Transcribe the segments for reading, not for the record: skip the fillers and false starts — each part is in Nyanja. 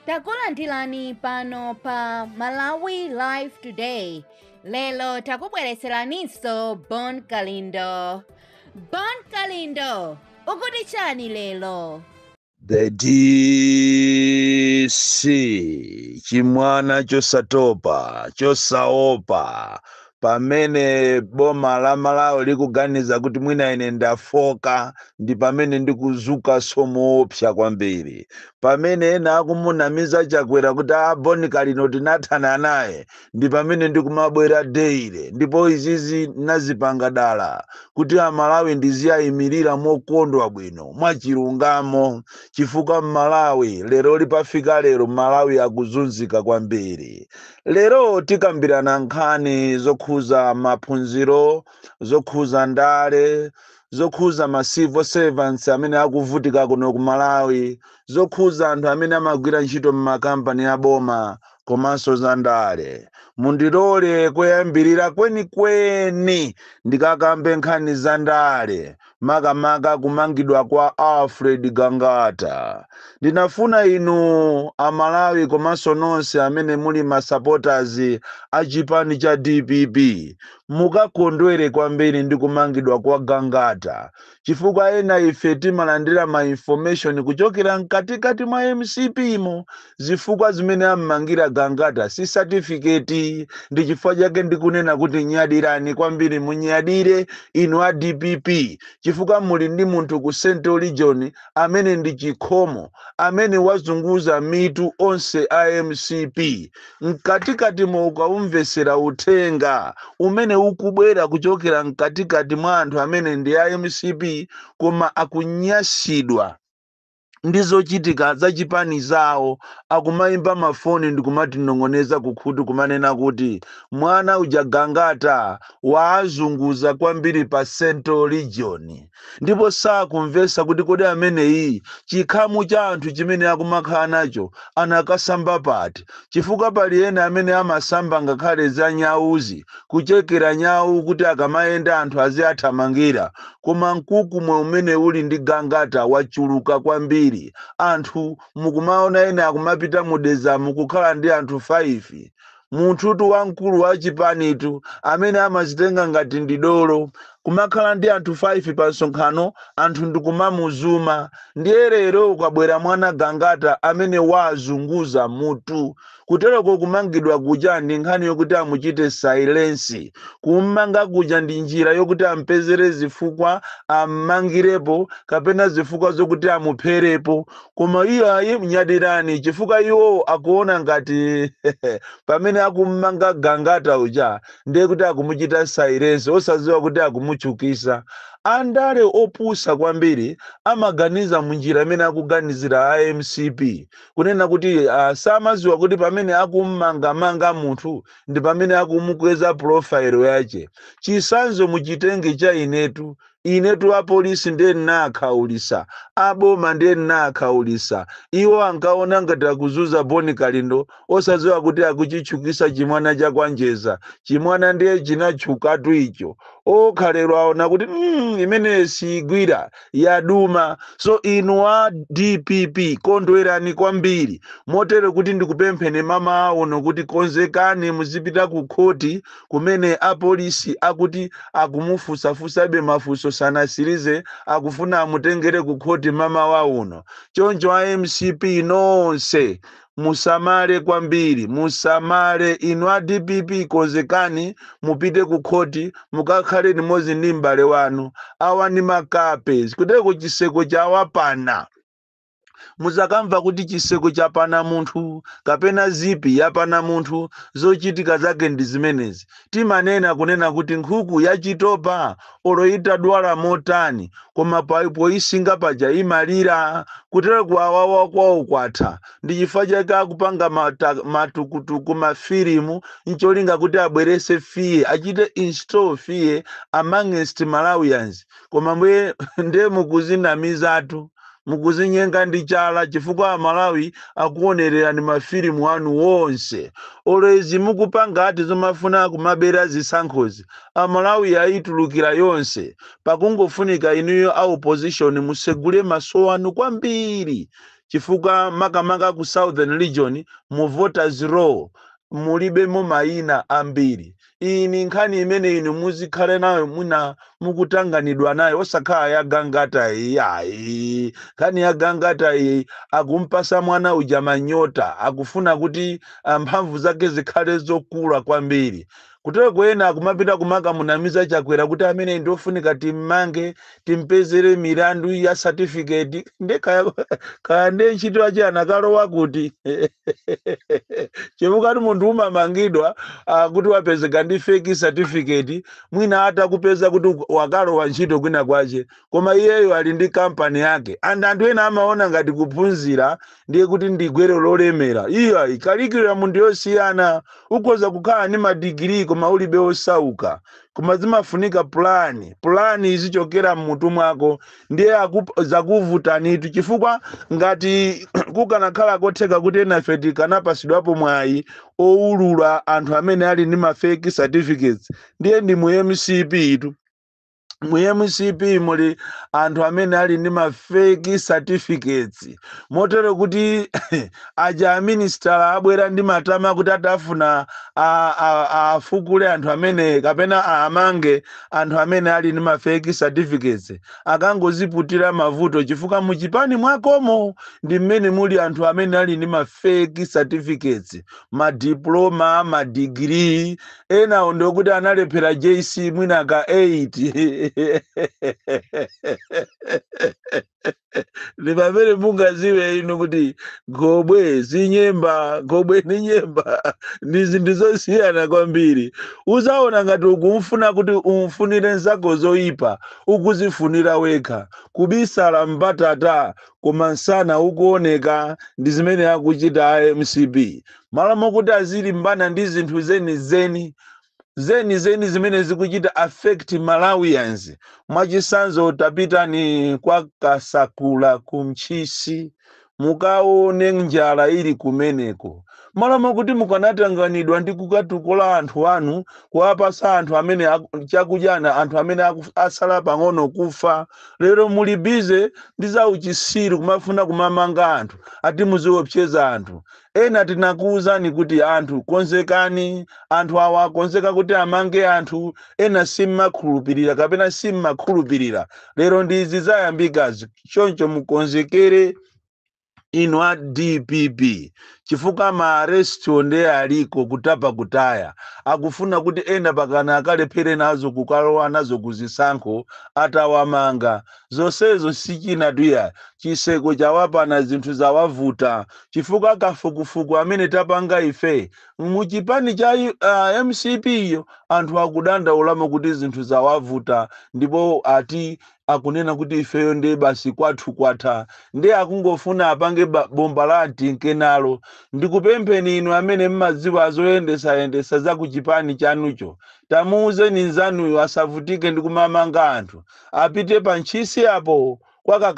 Takulandirani pano pa Malawi Live Today. Lero takubweretseraninso Bon Kalindo. Bon Kalindo, ukuti chani lero? The DC, chimwana chosatopa, chosaopa. Pamene boma la Malawi likuganiza kuti mwina ine ndafoka, ndi pamene ndikuzuka somoopsa kwambiri. Pamene ena akumunamiza Chakwera kuti a Bon Kalindo tinathana naye, ndi pamene ndikumabwera daily. Ndipo izizi nazipanga dala kuti Amalawi ndiziyayimirira mokondwa bwino, mwachilungamo, chifukwa Mmalawi lero lipafika lero, Malawi akuzunzika kwambiri. Lero tikambirana nkhani zokhuza maphunziro, zokhuza ndale, zokhuza ma civil servants amene akuvutika kuno ku Malawi, zokhuza anthu amene amagwira ntchito m'makampani aboma, komanso za ndale. Mundilole kuyambirira kwenikweni ndikakambe nkhani za ndale, makamaka kumangidwa kwa Alfred Gangata. Ndinafuna inu Amalawi komanso nonse amene muli ma supporters a chipani cha DPP mukakondwere kwambiri ndi kumangidwa kwa Gangata, chifukwa ena ife timalandira ma information kuchokera mkatikati mwa MCP mo. Zifukwa zimene ammangira Gangata si certificate. Ndi chifukwa chake ndikunena kuti nyadirani kwambiri, munyadire inu a DPP, chifukwa muli ndi munthu ku Central Region amene ndi chikhomo, amene wazunguza mitu onse a MCP. Mkatikati mo ukaumvesera uthenga umene ukubwera kuchokera mkatikati mwa anthu amene ndi a MCP koma akunyasidwa ndi zochitika za chipani zawo, akumayimba mafoni ndikumatinong'oneza kukhutu, kumanena kuti mwana uja Gangata waazunguza kwambiri pa Central Region, ndipo sakumvesa kuti kodi ameneyi chikhamu cha anthu chimene akumakhala nacho anakasamba pati, chifukwa pali ena amene amasamba ngakhale za nyauzi, kuchekera nyau kuti akamayenda anthu aziathamangira, koma mkukumwe umene uli ndi Gangata wachuluka kwambiri. Anthu mukumaona ena akumapita mudezamu kukhala ndi anthu 5. Munthutu wamkulu wa chipanitu amene amazitenga ngati ndi dolo kumakhala ndi anthu 5 pa msonkhano, anthu ndikumamuzuma. Ndiye lero ukabwera mwana Gangata amene wazunguza mutu kutereko, kumangidwa kuja ndi nkhani yokuti amuchite silence. Kummanga kuja ndi njira yokuti ampezere zifukwa ammangirepo kapena zifukwa zokuti amupherepo. Koma iyayi, mnyadirani, chifukwa iwo akuona ngati pamene akummanga Gangata uja ndiye kuti akumuchita silence, osadziwa kuti akumuchukisa. Andale opusa kwambiri amaganiza munjira imene akuganizira a MCP, kunena kuti samaziwa kuti pamene akummangamanga munthu ndi pamene akumukweza profile yache. Chisanzo muchitenge cha inetu. Inetu apolisi ndiye ndinakhaulisa, aboma ndiye ndinakhaulisa. Iwo ankaona ngati akuzuza Boni Kalindo, osadziwa kuti akuchichukisa chimwana cha kwanjeza. Chimwana ndiye chinachukatu icho. Okhalero aona kuti imene sigwira yaduma. So inu a DPP kondwerani kwambiri, motere kuti ndikupempheni mama uno kuti konzekani, muzipita ku khoti kumene apolisi akuti akumufusafusabe mafunso, sanasirize, akufuna amutengere ku khoti mama wa uno. Choncho a MCP nonse musamale kwambiri, musamale. Inu a DPP konzekani, mupite ku khoti, mukakhale limodzi ndi m'bale wanu. Awa ndi makape kuteko, chiseko chawapana. Muzakamva kuti chiseko chapana munthu kapena zipi yapana munthu, zochitika zake ndi zimenezi. Timanena kunena kuti nkhuku yachitopa olo itadwala motani, koma poyisinga paja imalira. Kutero kuwawawa kwawo kwatha. Ndi chifukwa chake akupanga matukutuku, mafilimu, ncholinga kuti abwerese fear, achite install fear amongst Malawians. Koma mwe ndiye mukuzinamizatu, mukuzinyenga ndi chala, chifukwa Amalawi akuonererani mafilimu anu wonse. Olezi mukupanga ati zomafuna kumabera zisankhozi, Amalawi ayitulukira yonse. Pakungofunika inuyo a opposition musegule maso anu kwambiri. Chifukwa makamaka ku Southern Region, mu voters roll mulibemo mayina ambiri. Iyi ni nkhani imene inu muzikhale nayo, mwina mukutanganidwa nayo, osakhala ya Gangata iyi, ayi. Nkhani ya Gangata iyi, akumpasa mwana uja manyota, akufuna kuti mphamvu zake zikhale zokula kwambiri. Kutero ena akumapita kumakamunamiza Chakwera kuti amene ndiofunika timmange, timpezere milandu ya certificate. Nde kaya, kaya nde ntchito yache anakalowa kuti? Chifukwa munthu umamangidwa kuti wapezeka ndi fake certificate, mwina atakupeza kuti wakalowa ntchito kwina kwache, koma iyeyo ali ndi kampani yake. And anthu ena amaona ngati kuphunzira ndiye kuti ndi gwero lolemera. Iya, curriculum ndiyosiyana. Ukhoza kukhala ndi madigiri koma ulibe osauka. Koma zimafunika plan, plan izichokera mmutu mwako. Ndiye zakuvutanitu, chifukwa ngati kukanakhala kotheka kuti enafe tikanapasidwapo mwayi owulula anthu amene ali ndi ma fake certificates, ndiye ndi mu MCP itu. Mu MCP muli anthu amene ali ndi ma fake certificates, motero kuti aja aministala abwera ndi matama kuti atafuna afukule anthu amene kapena amange anthu amene ali ndi ma fake certificates, akangoziputira mavuto, chifukwa muchipani mwakomo ndi mmene muli anthu amene ali ndi ma fake certificates, madiploma, madigiri. Enawo ndiokuti analephera JC mwina ka 8. Ndi pamene mungaziwe inu kuti gobwe zinyemba, gobwe ndi nyemba ndi zinthu zosiyana kwambiri. Uzaona ngati ukumfuna kuti umfunire nzako zoyipa, ukuzifunira wekha. Kubisala mbatata koma msana ukuoneka, ndi zimene akuchita a MCP. Malo mokuti azilimbana ndi zinthu zenizeni zenizeni zimene zikuchita affect Malawians. Mwachisanzo, tapitani kwa Kasakula kumchisi, mukaone njala ili kumeneko. Malo mokuti mukanatanganidwa ndi kukatukula anthu anu, kuwapasa anthu amene chakudyana, anthu amene asala pang'ono kufa, lero muli busy ndi za uchisiru, kumafuna kumamanga anthu, ati muziopseza anthu ena. Tinakuwuzani kuti anthu konzekani, anthu awa akonzeka kuti amange anthu ena. Simmakhulupirira kapena simmakhulupirira. Lero ndi izi zayambikazi. Choncho mukonzekere inu a DPP, chifukwa ma arrest ndiye aliko kutapa kutaya. Akufuna kuti ena pakana akalephere nazo kukalowa nazo kuzisankho atawamanga. Zonsezo sichina tuya, chiseko chawapana, zinthu zawavuta, chifukwa kafukufuku amene tapanga ife muchipani cha MCP iyo, anthu akudandaulamo kuti zinthu zawavuta, ndipo ati akunena kuti ifeyo ndiye basi kwathu kwatha. Ndiye akungofuna apange bomba la mtinkenalo. Ndikupempheni inu amene mmadziwa zoyendesayendesa za kuchipani chanucho, tamuuzeni nzanuyo asavutike ndi kumamanga anthu, apite pa Ntchisi apo kwa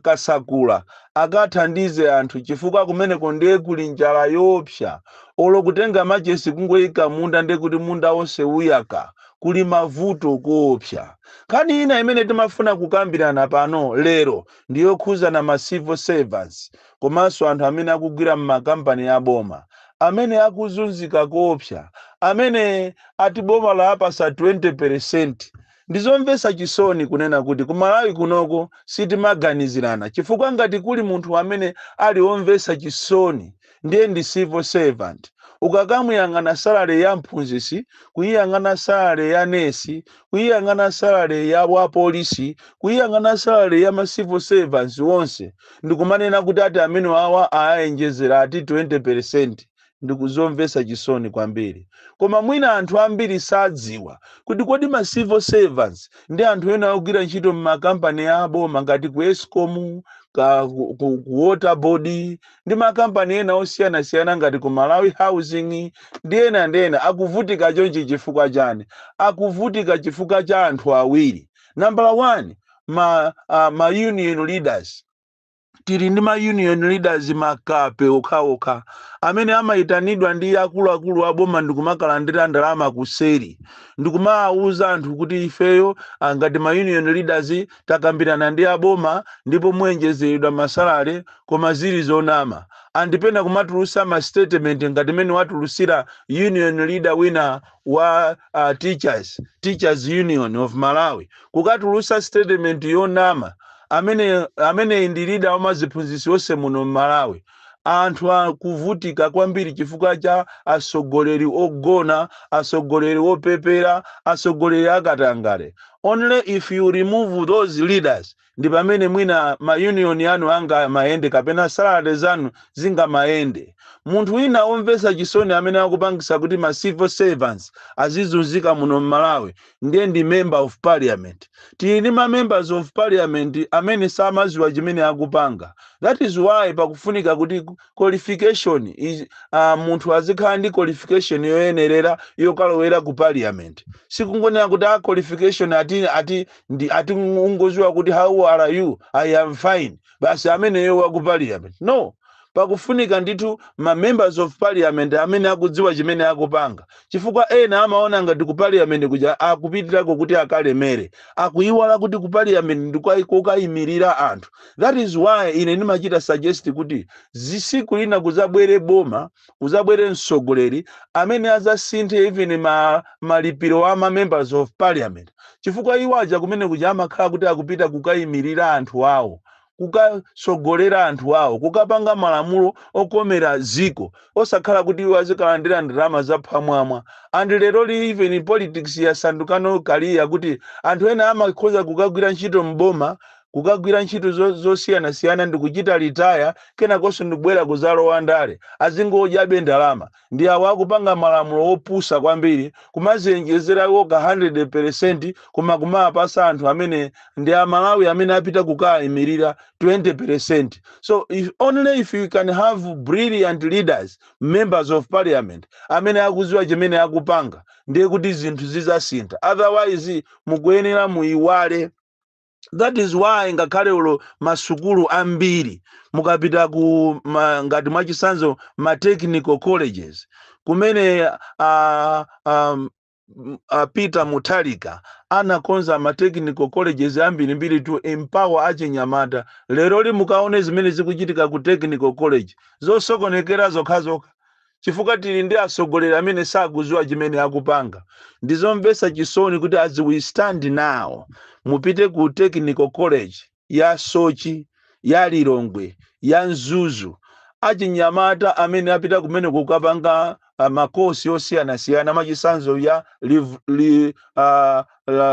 Kasakula akathandize anthu, chifukwa kumeneko ndiye kuli njala yoopsa. Olo kutenga machesi kungoyika munda, ndiye kuti munda wonse uyaka. Kuli mavuto koopsa. Nkhani ina imene timafuna kukambirana pano lero ndiyokhuzana ma civil servants komanso anthu amene akugwira m'makampani aboma, amene akuzunzika koopsa, amene ati boma laapasa 20. Ndizomvetsa chisoni kunena kuti kumalawi kunoko sitimaganizirana, chifukwa ngati kuli munthu amene ali womvetsa chisoni, ndiye ndi civil servant. Ukakamuyang'ana salary ya mphunzitsi, kuyiyang'ana salary ya nesi, kuyiyang'ana salary ya wapolisi, kuyiyang'ana salary ya ma civil servants wonse, ndikumanena kuti ati amene awa ayenjezera ati 20, ndikuzomvetsa chisoni kwambiri. Koma mwina anthu ambiri sadziwa kuti kodi ma civil servants ndi anthu ena ogwira ntchito m'makampani aboma ngati ku ESCOM, ku Water Board ndi makampani ena osiyanasiyana ngati ku Malawi Housing ndi ena ndi ena, akuvutika chonchi chifukwa chani? Akuvutika chifukwa cha anthu awiri. Number one, ma union leaders. Tili ndi ma union leaders makape okhaokha amene amayitanidwa ndi akuluakulu aboma ndikumakalandira ndalama kuseri, ndikumawuza anthu kuti ifeyo ngati ma union leaders takambirana ndi aboma ndipo muyenjezeredwa ma salary, koma zili zonama. Andipena kumatulusa ma statement ngati mene watulusira union leader wina wa Teachers Union of Malawi, kukatulusa statement yonama. Amene ndi leader wa maziphunzitsi onse muno m'Malawi. Anthu akuvutika kwambiri chifukwa cha atsogoleri ogona, atsogoleri opepera, atsogoleri akatangale. Only if you remove those leaders ndi pamene mwina ma union anu anga mayende kapena salary zanu zingamayende. Munthu wina omvetsa chisoni amene akupangisa kuti ma civil servants azizunzika muno m'Malawi ndiye ndi member of parliament. Tili ndi ma members of parliament amene samaziwa chimene akupanga. That is why pakufunika kuti qualification is, munthu azikhala ndi qualification yoyenerera yokalowera ku parliament. Sikungonena kuti a qualification ati ndi ati ungoziwa kuti, "How are you?" "I am fine," basi, ameneyo wa ku parliament. No, pakufunika ndithu ma members of parliament amene akudziwa chimene akupanga, chifukwa ena amaona ngati ku parliament kuja akupitirako kuti akalemere, akuiwala kuti ku parliament ndikukayimirira anthu. That is why ine ndimachita suggest kuti zisiku lina kuzabwere boma, kuzabwere mtsogoleri amene azasinthe even malipiro a ma members of parliament, chifukwa iwo aja kumene kuja amakhala kuti akupita kukayimirira anthu awo, kukasogolera anthu awo, kukapanga malamulo okomera ziko, osakhala kuti iwo azikalandira ndalama zaphwamwamwa. And lero li even politics yasandukano kaliya kuti anthu ena amakhoza kukagwira ntchito mboma, kukagwira ntchito zosiyanasiyana ndi kuchita retire, kenakonso ndikubwera kuzalowa ndale, azingodyabe ndalama. Ndi awo akupanga malamulo opusa kwambiri, kumazenjezera iwo ka 100, koma kumapasa anthu amene ndi Amalawi amene apita kukayimirira 20. So if only if you can have brilliant leaders, members of parliament amene akuziwa chimene akupanga, ndiye kuti zinthu zizasintha. Otherwise mukuyenera muyiwale. That is why ngakhale ulo masukulu ambiri mukapita ku ngati mwachisanzo ma technical colleges kumene Peter Mutharika anakonza ma technical colleges ambirimbiri to empower achinyamata, lero li mukaone zimene zikuchitika ku technical college, zosokonekera zokhazokha, chifukwa tili ndi atsogoleri amene sakuziwa chimene akupanga. Ndizomvetsa chisoni kuti as we stand now, mupite ku technical college ya Sochi, ya Lilongwe, ya Mzuzu, achinyamata amene apita kumene kukapanga makosi osiyanasiyana, machisanzo ya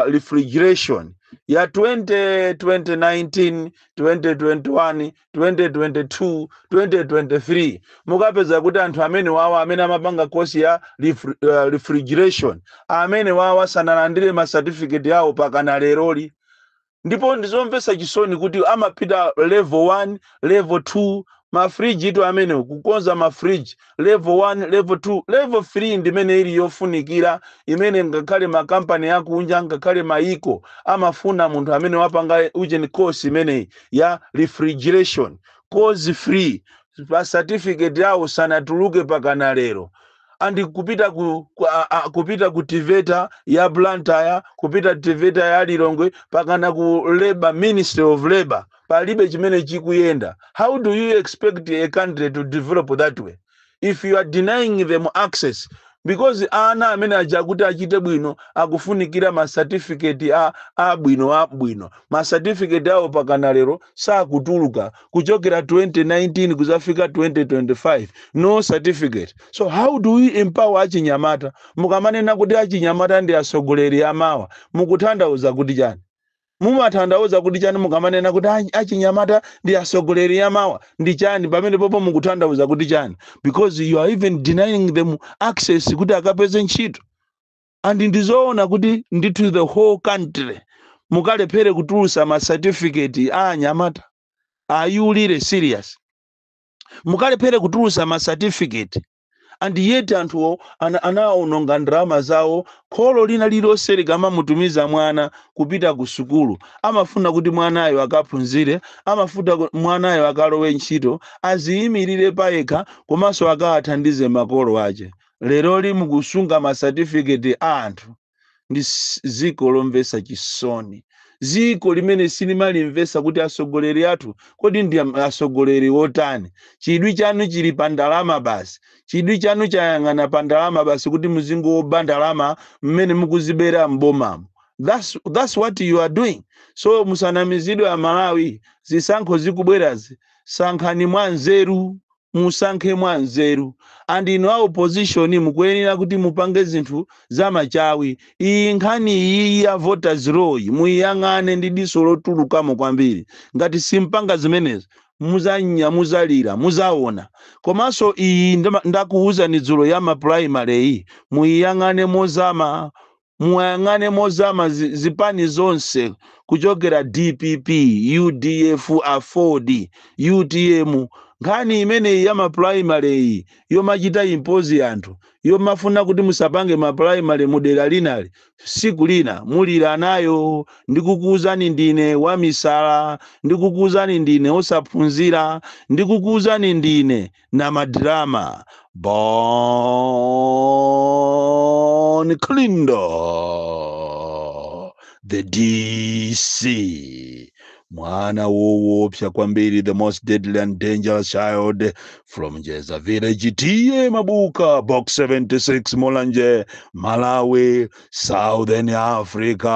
refrigeration ya 20, 2019, 2021, 2022, 2023, mukapeza kuti anthu amene wawa amene amapanga kosi ya refrigeration amene wawa sanalandire ma certificate awo pakana leroli. Ndipo ndizomvetsa chisoni kuti amapita level 1, level 2, mafriji itu amene kukonza mafriji level 1, level 2, level 3 ndimene ili yofunikira, imene ngakhale makampani akunja, ngakhale maiko amafuna munthu amene wapanga ujeni course imeneyi ya refrigeration course 3, pa certificate yawo sanatuluke pakana lero. And kupita ku TEVETA ya Blantyre, kupita TEVETA ya Lilongwe, pakana ku labor, Ministry of Labor, palibe chimene chikuyenda. How do you expect a country to develop that way if you are denying them access? Because ana amene aja kuti achite bwino akufunikira ma certificate a abwino abwino. Ma certificate awo pakana lero sakutuluka, kuchokera 2019 kuzafika 2025, no certificate. So how do we empower achinyamata? Mukamanena kuti achinyamata ndi atsogoleri amawa, mukutanthauza kuti chani? Mumatanthauza kuti chani mukamanena kuti achinyamata ndi atsogoleri amawa? Ndi chani pamene popo? Mukutanthauza kuti chani? Because you are even denying them access kuti akapeze ntchito. And ndizoona kuti ndithu the whole country mukalephere kutulusa ma certificate a anyamata? Are you really serious? Mukalephere kutulusa ma certificate And yet anthuwo anawononga ndalama zawo. Kholo lina lililonse likamamutumiza mwana kupita ku sukulu, amafuna kuti mwanayo akaphunzire, amafuna mwanayo akalowe ntchito, aziyimirire payekha, komanso akawathandize makolo ache. Leroli mukusunga masatifiketi a anthu. Ndi ziko lomvetsa chisoni, ziko limene silimalimvetsa kuti atsogoleri athu kodi ndi atsogoleri wotani. Chidwi chanu chili pa ndalama basi. Chidwi chanu chayang'ana pa ndalama basi, kuti muzingoba ndalama mmene mukuzibera m'bomamo. That's what you are doing. So musanamizidwe Amalawi. Zisankho zikubwerazi, sankhani mwa nzeru, musankhe mwa nzeru. And inu a opposition, mukuyenera kuti mupange zinthu zamachawi. Iyi nkhani iyi ya voters roll, muyiyang'ane ndi diso lotulukamo kwambiri. Ngati simpanga zimenezo, muzanya, muzalira, muzaona. Komanso iyi ndakuwuzani dzulo ya ma primary iyi, muyiyang'ane mozama, muyang'ane mozama. Zipani zonse kuchokera DPP, UDF, AFORD, UTM, nkhani imeneyi ya ma primary iyi yomachita impose anthu, yomafuna kuti musapange ma primary mudera linali, siku lina mulira nayo. Ndikukuwuzani ndine wamisala, ndikukuwuzani ndine osaphunzira, ndikukuwuzani ndine na madrama. Bon Kalindo, the DC, mwana woopsa kwambiri, the most deadly and dangerous child from Jeza Village, T/A Mabuka, Box 76, Mulanje, Malawi, Southern Africa.